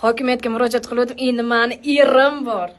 Hokimiyatga murojaat qilgandim, endi mani erim bor.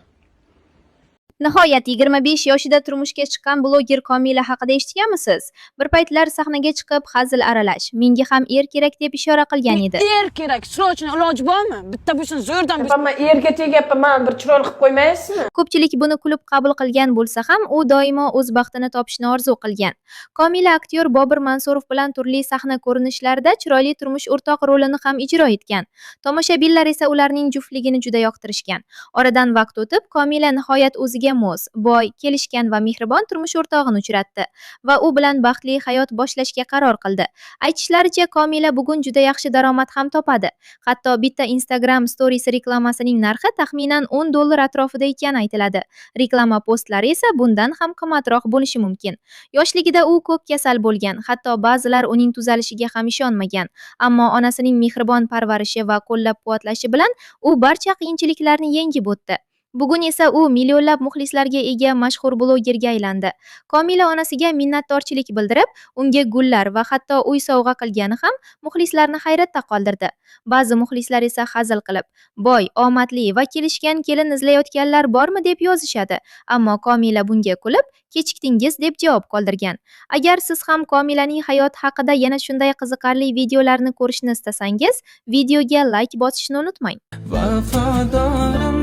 Nihoyat 25 yoshida turmushga chiqqan bloger Komila haqida eshitganmisiz? Bir paytlar sahnaga chiqib hazil aralash, menga ham er kerak deb ishora qilgan edi. Er kerak, срочно, iloji bormi? Bitta bo'lsin, zo'rdan bo'lsin. Man erga tegyapman, man bir chiroyli qilib qo'ymaysizmi? Ko'pchilik buni kulib qabul qilgan bo'lsa ham, u doimo o'z baxtini topishni orzu qilgan. Komila aktyor Bobur Mansurov bilan turli sahna ko'rinishlarida chiroyli turmush o'rtoq rolini ham ijro etgan. Tomoshabinlar esa ularning juftligini juda yoqtirishgan. Oradan vaqt o'tib, Komila nihoyat o'ziga mos, boy, kelishgan va mehribon turmush o'rtog'ini uchratdi va u bilan baxtli hayot boshlashga qaror qildi. Aytishlaricha, Komila bugun juda yaxshi daromad ham topadi. Hatto bitta Instagram stories reklamasining narxi taxminan 10 dollar atrofida ekani aytiladi. Reklama postlari esa bundan ham qimmatroq bo'lishi mumkin. Yoshligida u ko'p kasal bo'lgan, hatto ba'zilar uning tuzalishiga ham ishonmagan. Ammo onasining mehribon parvarishi va qo'llab-quvvatlashi bilan u barcha qiyinchiliklarni yengib o'tdi. Bugun esa u millionlab muxlislarga ega mashhur blogerga aylandi. Komila onasiga minnatdorchilik bildirib, unga gullar va hatto uy sovg'a qilgani ham muxlislarni hayratda qoldirdi. Ba'zi muxlislar esa hazil qilib, boy, omadli va kelishgan kelin izlayotganlar bormi deb yozishadi. Ammo Komila bunga kulib, kechikdingiz deb javob qoldirgan. Agar siz ham Komilaning hayoti haqida yana shunday qiziqarli videolarni ko'rishni istasangiz, videoga like bosishni unutmang. Vafodorim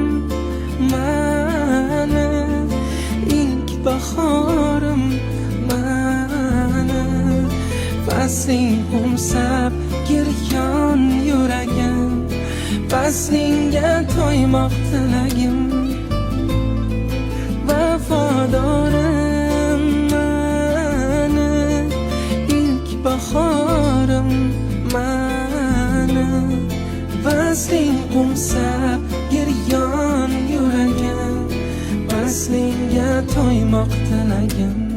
mani, ilk bahorim mani, fasling qo'msab giryon yuragim, faslingga to'ymoq tilagim. Vafodorim mani, ilk bahorim mani, vasling qo'msab giryon yuragim, vaslingga to'ymoq tilagim.